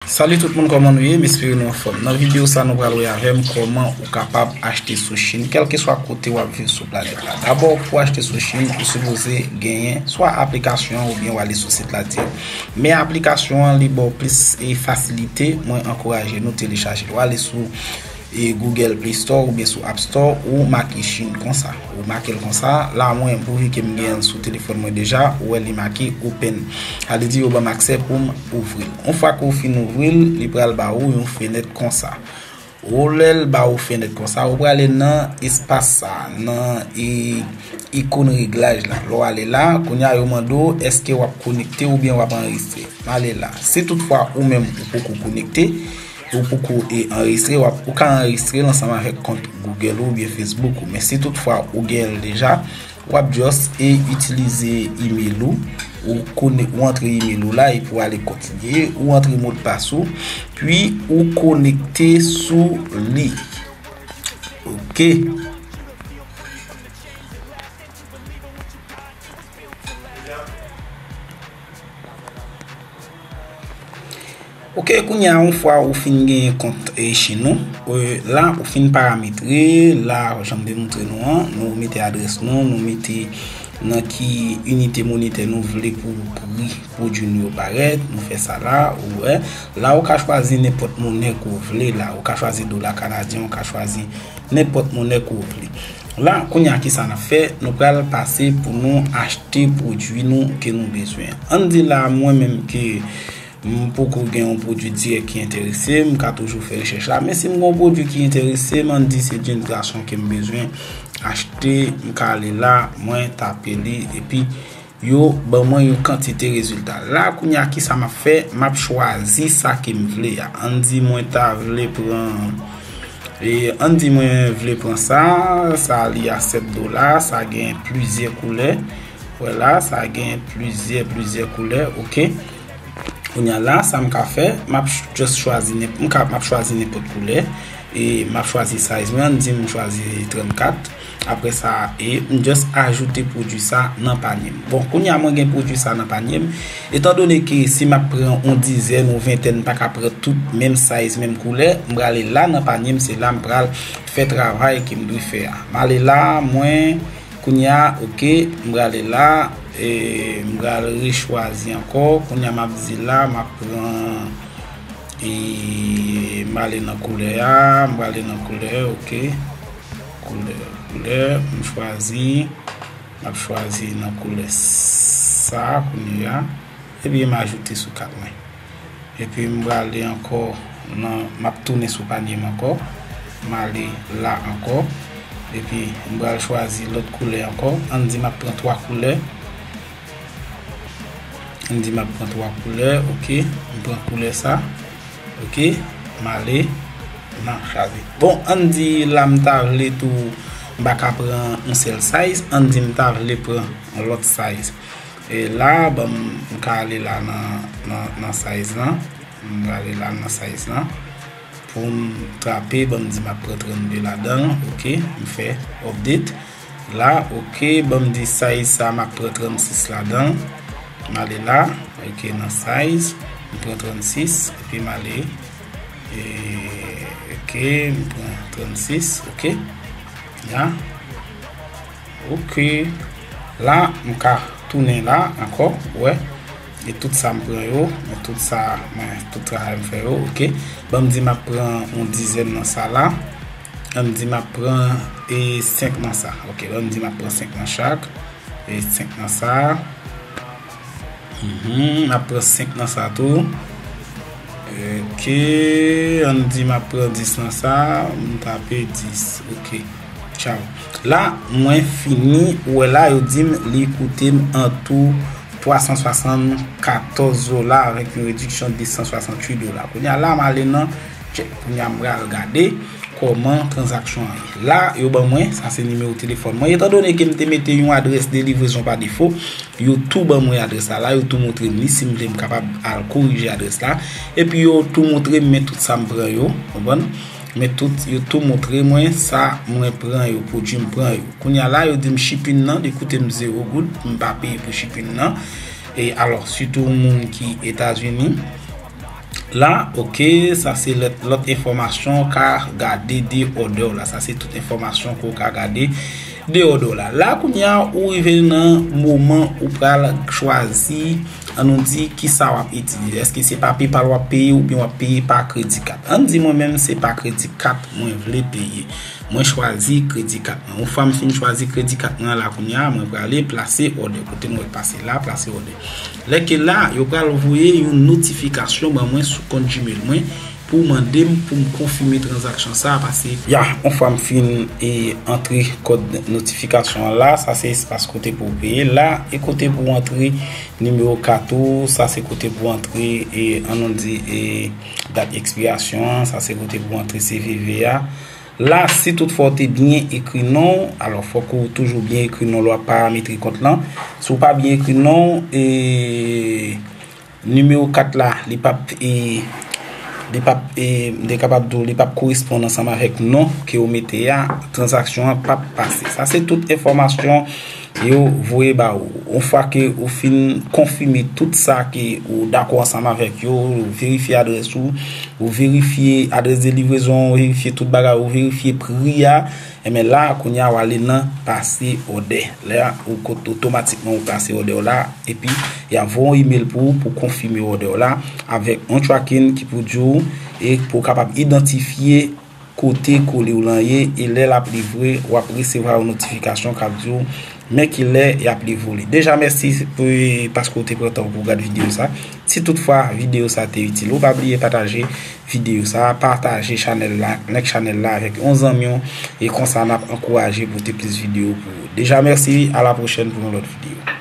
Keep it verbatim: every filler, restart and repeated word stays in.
Salut tout moun, kòman nou ye? M espere nou anfòm. Nan videyo sa, nou pral wè avè m kòman ou kapab achte sou Chine, kèlkeswa kote w ap viv sou planèt la. Dabò, pou w achte sou Chine, ou sipoze genyen swa aplikasyon an oubyen w ale sou sit la dirèk. Men aplikasyon an, li ba w plis e fasilite, mwen ankouraje nou telechaje l. W ale sou e Google Play Store oubyen sou App Store, ou make Chine konsa. Ou make l konsa. La, mwen, pouvi ke m gen l sou telefòn mwen deja, ou wè li make open. Sa vle di yo ban m aksè pou m ouvri l. Yon fwa ke w fin ouvri l, li pral ba ou yon fenèt konsa. Ou lè l ba ou fenèt konsa, ou prale nan espas sa, nan e, ikòn reglaj la. Lè w ale la, kounye a yo mande w èske w ap konekte oubyen w ap anrejistre. M ale la. Si toutfwa ou menm ou poko konekte, ou poko e anrejistre, w ap, ou ka anrejistre l ansanm avèk kont Google ou oubyen Facebook ou. Men si toutfwa ou gen l deja, w ap just e itilize email ou, ou kone, ou antre email ou la epi w ale kontinye, ou antre modpas ou, pi ou konekte sou li. Ok. Ok, kounye a, yon fwa ou fin genyen kont e, Chine ou, e, la ou fin parametre, la jan m te montre nou an, nou mete adrès nou, nou mete nan ki inite monetè nou vle pou pri pwodui nou yo parèt, nou fè sa la, ou wè. La ou ka chwazi nenpòt monè ke w vle la, ou ka chwazi dola kanadyen, ou ka chwazi nenpòt monè ke w vle. La, kounye a kisa n ap fè, nou pral pase pou nou achte pwodui nou ke nou bezwen. Ann di la, mwen menm ke m poko gen yon pwodui dirèk ki enterese m, m ka toujou fè rechèch la. Men si m gen yon pwodui ki enterese m, ann di se Jeans Garçon ke m bezwen achte, m ka ale la, mwen tape li, epi yo ban mwen yon kantite rezilta. La, kounye a, kisa m ap fè? M ap chwazi sa ke m vle a. Ann di mwen ta vle pran, e, ann di mwen vle pran sa, sa li a sèt dola, sa gen plizyè koulè. Wè la, sa gen plizyè, plizyè koulè, ok. Kounye a la, sa m ka fè, m ap ch-, just chwazi nenp-, m ka, m ap chwazi nenpòt koulè. E m ap chwazi size mwen, ann di m chwazi trannkat. Apre sa, e m just ajoute pwodui sa nan panye m. Bon, kounye a mwen gen pwodui sa nan panye m. Etandone ke si m ap pran yon dizèn ou ventèn, m pa ka pran tout menm size, menm koulè, m prale la nan panye m, se la m pral fè travay ke m dwe fè a. M ale la, mwen, kounye a, ok, m prale la, e m pral rechwazi ankò. Kounye a m ap di la, m ap pran, e m ale nan koulè a, m prale nan koulè, ok. Koulè, koulè, m chwazi, m ap chwazi nan koulè sa kounye a, epi m ajoute sou kat mwen. Epi m prale ankò nan, m ap tounen sou panye m ankò, m ale la ankò, epi m pral chwazi lòt koulè ankò. Ann di m ap pran twa koulè, ann di m ap pran twa koulè, ok, m pran koulè sa. Ok, m ale nan chwazi. Bon, ann di la m ta vle tou, m pa ka pran yon sèl size, ann di m ta vle pran yon lòt size. E la, ban m, m ka ale la nan, nan, nan size lan. M prale la nan size lan. Pou m trape, ban m di m ap pran trannde ladan l. Ok, m fè update. La, ok, ban m di size sa, m ap pran trannsis ladan l. M ale la, ok, nan size, m pran trannsis, epi m ale, e, ok, m pran trannsis, ok. Ya. Ok. La, m ka tounen la ankò, wè. E tout sa m pran yo, men tout sa, mwen, tout travay m fè yo, ok. Ban m di m ap pran yon dizèn nan sa la. Ban m di m ap pran, e, senk nan sa. Ok, ban m di m ap pran senk nan chak. E senk nan sa. Mhm, m ap pran senk nan sa tou. Ok, ann di m ap pran dis nan sa, m tape dis. Ok, tchaw. La, mwen fini, ou wè la, yo di m li koute m an tou twa san swasannkatòz dola avèk yon rediksyon de san swasanntuit dola. Kounye a la, m ale nan tchèk. Kounye a, m pral gade kòman tranzaksyon an ye. La, yo ban mwen, sa se nimewo telefòn mwen. Etandone ke m te mete yon adrès delivrezon pa defo, yo tou ban mwen adrès la. La, yo tou montre m li. Si m vle, m kapab al korije adrès la. Epi yo tou montre m, men tout sa m pran yo, konprann? Men tout, yo tou montre mwen sa mwen pran yo, pwodui m pran yo. Kounye a la, yo di m shipping nan, li koute m zewo goud, m pa peye pou shipping nan. E alò, sitou moun ki Etazini, La, ok, sa se lòt, lòt enfòmasyon w ka gade de òdè w la. Sa se tout enfòmasyon ke w ka gade de òdè w la. La, kounye a, ou rive nan moman ou pral chwazi, ann nou di, ki sa w ap itilize. Èske se pa PayPal w ap peye oubyen w ap peye pa kredi kat? Ann di mwen menm, se pa kredi kat mwen vle peye. Mwen chwazi kredi kat mwen. Yon fwa m fin chwazi kredi kat mwen la kounye a, mwen prale plase òdè. Kote mwen pase la, plase òdè. Lè ke la, yo pral voye yon notifikasyon ban mwen sou kont Gmail mwen pou mande m pou m konfime tranzaksyon sa a, pase ya, yon fwa m fin e antre kòd notifikasyon an la, sa se espas kote pou w peye la, e kote pou w antre nimewo kat ou, sa se kote pou w antre e ann nou di e dat ekspirasyon an, sa se kote pou w antre C V V a. La, si toutfwa w te byen ekri non w, alò fòk ou toujou byen ekri non lè w ap parametre kont lan. Si w pa byen ekri non w, e nimewo kat la, li p ap e li p ap e m te kapab di w li p ap koresponn ansanm avèk non ke w mete a, tranzaksyon an p ap pase. Sa se tout enfòmasyon yo voye ba ou. Yon fwa ke ou fin konfime tout sa ke ou dakò ansanm avèk yo, ou verifye adrès ou, ou verifye adrès delivrezon, ou verifye tout bagay, ou verifye pri a, enben la, kounye a, w ale nan pase òdè. La, ou kot otomatikman ou pase òdè w la, epi y ap voye yon imèl pou ou pou konfime òdè w la avèk yon tracking ki pou di w e pou w kapab idantifye kote koli w lan ye, e lè l ap livre, w ap resevwa yon notifikasyon k ap di w men kilè y ap livre w li. Deja, mèsi pou, paske w te pran tan w pou w gade videyo sa. Si toutfwa videyo sa te itil ou, pa bliye pataje videyo sa, pataje chanèl la, like chanèl la avèk yon zanmi w, e konsa n ap ankouraje pote plis videyo pou ou. Deja, mèsi, a la pwochèn pou yon lòt videyo.